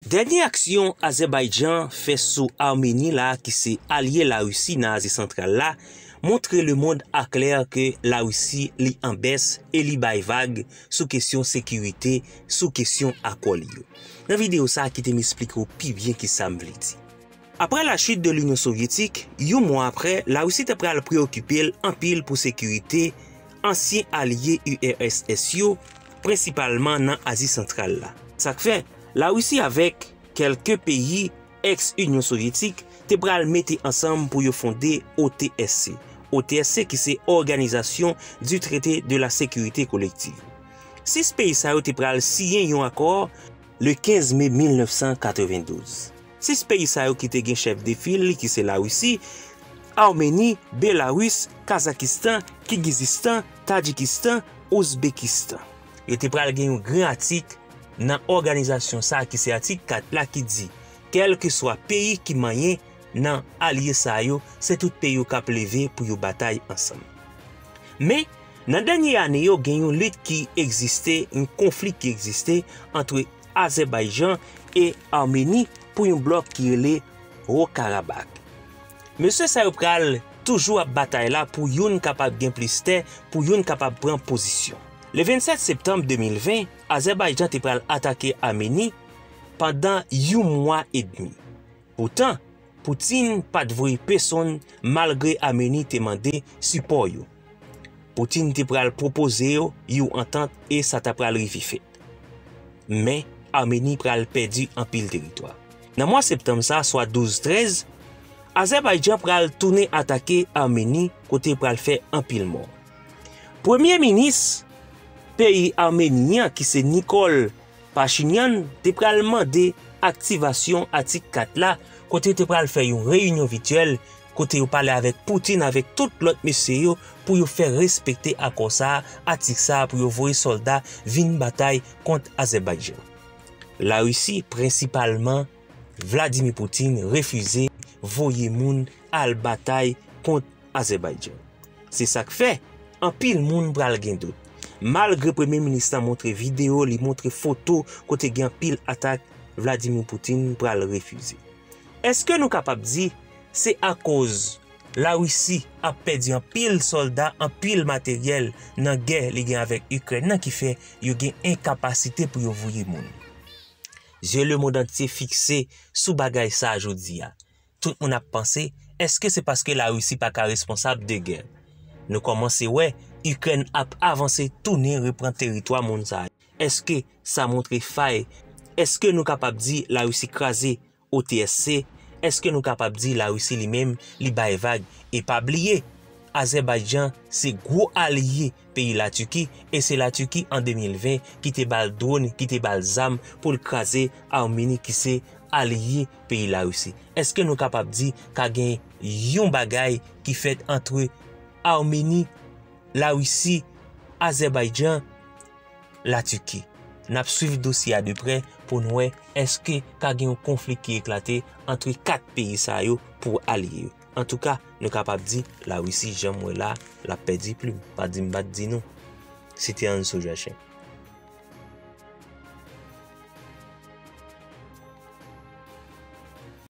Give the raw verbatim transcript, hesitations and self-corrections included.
Dènye aksyon Azèbayjan fè sou Ameni la, ki se alye Larisi nan Azi Santral la, montre lemonn aklè ke Larisi li an bès e li bay vag sou kesyon sekirite, sou kesyon akò li yo. Nan videyo sa a, kite m esplike w pi byen kisa m vle di. Après la chute de l'Union soviétique, yon mwa apre, Larisi te pral preokipe l anpil pou sekirite ansyen alye U R S S yo, prensipalman nan Azi Santral la. Sa k fè, Larisi avèk kèlke peyi eks Inyon Sovyetik te pral mete ansanm pou yo fonde O T S C. O T S C ki se Organisation du Traité de la Sécurité Collective. Sis peyi sa yo te pral siyen yon akò le kenz me mil nèf san katrevendouz. Sis peyi sa yo ki te gen chèf de fil li ki se Larisi, Ameni, Belarus, Kazakistan, Kigizistan, Tajikistan, Ouzbekistan. Yo te pral gen yon gran atik nan òganizasyon sa a ki se atik kat la ki di, kèlkeswa peyi ki manyen nan alye sa yo, se tout peyi yo k ap leve pou yo batay ansanm. Men, nan dènye ane yo, gen yon lit ki egziste, yon konfli ki egziste ant Azèbayjan e Ameni pou yon blòk ki rele Wo Karabak. Mesye sa yo pral toujou ap batay la pou youn kapab gen plis tè, pou youn kapab pran pozisyon. Le vennsèt septanm de mil ven, Azèbayjan te pral atake Ameni pandan yon mwa edmi. Poutan, Putin pa t voye pesonn malgre Ameni te mande sipò yo. Putin te pral pwopoze yo yon antant e sa ta pral rive fèt. Men, Ameni pral pèdi anpil teritwa. Nan mwa septanm sa, swa douz trèz, Azèbayjan pral tounen atake Ameni kote pral fè anpil mò. Premye minis peyi Ameni an, ki se Nikol Pashinyan, te pral mande aktivasyon atik kat la, kote yo te pral fè yon reyinyon vityèl, kote yo pale avèk Putin, avèk tout lòt mesye yo, pou yo fè respekte akò sa a, atik sa a, pou yo voye sòlda vin batay kont Azèbayjan. Larisi, prensipalman Vladimir Putin, refize voye moun al batay kont Azèbayjan. Se sa k fè, anpil moun pral gen dout. Malgre premye minis la montre videyo, li montre foto kote gen anpil atak, Vladimir Putin pral refize. Èske nou kapab di se akoz Larisi ap pèdi anpil sòlda, anpil materyèl nan gè li gen avèk Ikrèn nan ki fè yo gen enkapasite pou yo voye moun? Zye lemonn antye fikse sou bagay sa a jodi a. Tout moun ap panse, èske se paske Larisi pa ka responsab de gè? Nou kòmanse wè Ikrèn ap avanse tounen reprann teritwa moun sa yo. Èske sa montre fay? Èske nou kapab di Larisi kraze O T S C? Èske nou kapab di Larisi li menm li bay vag? E pa bliye, Azèbayjan se gwo alye peyi Latiki, e se Latiki an de mil ven ki te ba l dwòn, ki te ba l zam pou l kraze Ameni ki se alye peyi Larisi. Èske nou kapab di ka gen yon bagay ki fèt ant Ameni, Larisi, Azèbayjan, Latiki? N ap swiv dosye a de prè pou n wè èske ka gen yon konfli ki eklate ant kat peyi sa yo pou alye yo. Antouka, nou kapab di Larisi, jan m wè la, l ap pèdi plim. Pa di m pa t di nou. Se te Anso Jwachen.